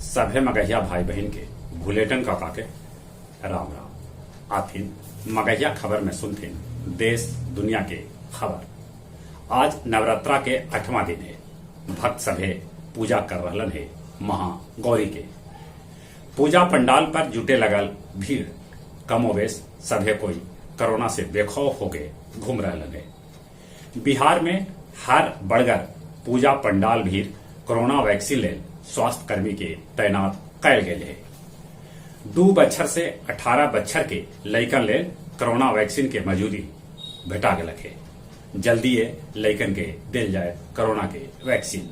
सभे मगहिया भाई बहिन के भुलेटन काका के राम राम। आथिन मगहिया खबर में सुनथिन देश दुनिया के खबर। आज नवरात्रा के आठवां दिन है। भक्त सभे पूजा कर रहलन हे महा गौरी के। पूजा पंडाल पर जुटे लगल भीड़। कमोबेश सभे कोई कोरोना से बेखौफ होके घूम रहलन हे। बिहार में हर बड़गर पूजा पंडाल भीर कोरोना वैक्सीन लेल स्वास्थ्य कर्मी के तैनात कैल गेल हे। 2 बच्छर से 18 बच्छर के लइकन लेल कोरोना वैक्सीन के मंजूरी भेटा गेलक हे। जल्दीए लइकन के देल जाए कोरोना के वैक्सीन।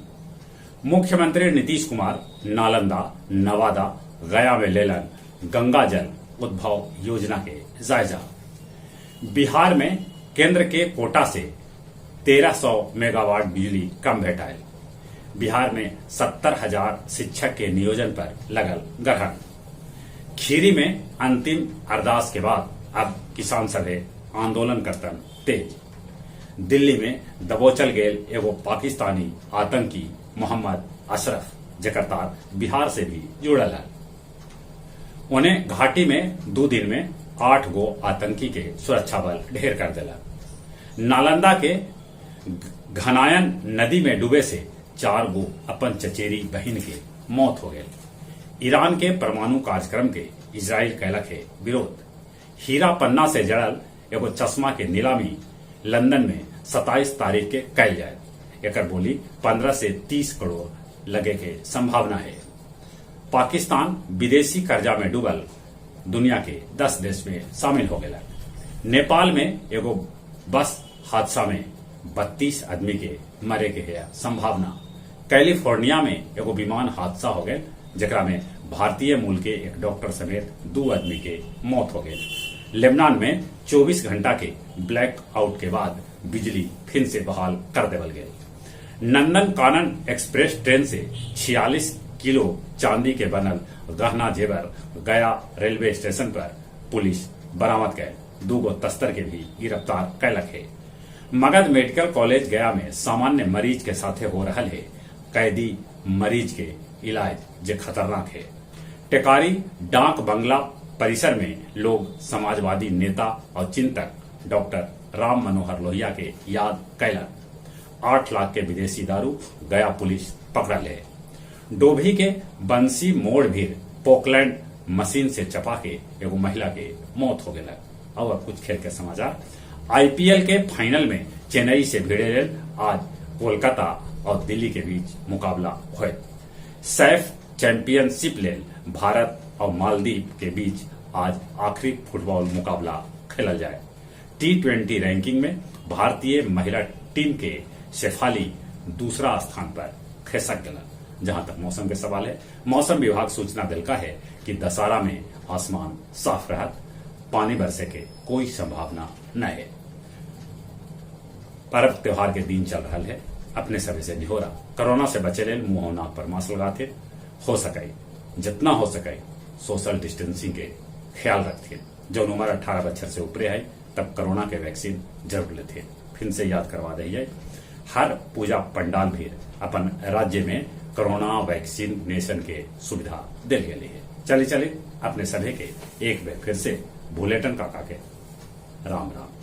मुख्यमंत्री नीतीश कुमार नालंदा, नवादा, गया में लेलन गंगा जल उद्भव योजना के जायजा। बिहार में केंद्र के कोटा से 1300 मेगावाट बिजली कम भेटायल। बिहार में 70,000 शिक्षक के नियोजन पर लगल ग्रहण। खीरी में अंतिम अरदास के बाद अब किसान सभे आंदोलन करतन तेज। दिल्ली में दबोचल गेल एगो पाकिस्तानी आतंकी मोहम्मद अशरफ, जेकर तार बिहार से भी जुड़ल है। उन्हें घाटी में 2 दिन में 8 गो आतंकी के सुरक्षा बल ढेर कर देलक। नालंदा के घनायन नदी में डूबे से 4 गो अपन चचेरी बहिन के मौत हो गई। ईरान के परमाणु कार्यक्रम के इजराइल कैलक है विरोध। हीरा पन्ना से जड़ल एगो चश्मा के नीलामी लंदन में 27 तारीख के कैल जाए। एकर बोली 15 से 30 करोड़ लगे के संभावना है। पाकिस्तान विदेशी कर्जा में डूबल दुनिया के 10 देश में शामिल हो गया। नेपाल में एगो बस हादसा में 32 आदमी के मरे के है संभावना। कैलिफोर्निया में एगो विमान हादसा हो गया, जेकरा में भारतीय मूल के एक डॉक्टर समेत 2 आदमी के मौत हो गई। लेबनान में 24 घंटा के ब्लैक आउट के बाद बिजली फिर से बहाल कर देवल गई। नंदन कानन एक्सप्रेस ट्रेन से 46 किलो चांदी के बनल गहना जेवर गया रेलवे स्टेशन पर पुलिस बरामद कर 2 गो तस्कर के भी गिरफ्तार कैलक है। मगध मेडिकल कॉलेज गया में सामान्य मरीज के साथे हो रहा है कैदी मरीज के इलाज जे खतरनाक है। टेकारी डाक बंगला परिसर में लोग समाजवादी नेता और चिंतक डॉक्टर राम मनोहर लोहिया के याद कैलक। 8 लाख के विदेशी दारू गया पुलिस पकड़ल है। डोभी के बंसी मोड़ भीर पोकलैंड मशीन से चपा के एगो महिला के मौत हो गया। और अब कुछ खेल के समाचार। आईपीएल के फाइनल में चेन्नई से भिड़े आज कोलकाता और दिल्ली के बीच मुकाबला होए। सैफ चैंपियनशिप लेल भारत और मालदीव के बीच आज आखिरी फुटबॉल मुकाबला खेलल जाए। T20 ranking में भारतीय महिला टीम के शेफाली दूसरा स्थान पर खिसक गया। जहां तक मौसम के सवाल है, मौसम विभाग सूचना दिलका है कि दशहरा में आसमान साफ रहत, पानी बरसे के कोई संभावना न है। पर्व त्योहार के दिन चल रहा है, अपने सभी से निहोरा कोरोना से बचे लेल मुंह और नाक पर मास्क लगाते, हो सके जितना हो सके सोशल डिस्टेंसिंग के ख्याल रखते। जो उम्र 18 बच्चर से ऊपरे है तब कोरोना के वैक्सीन जरूर लेते। फिर से याद करवा दी जाए, हर पूजा पंडाल भी अपन राज्य में कोरोना वैक्सीनेशन के सुविधा दिल गई है। चले चले अपने सभी के एक बार फिर से भुलेटन काका के राम राम।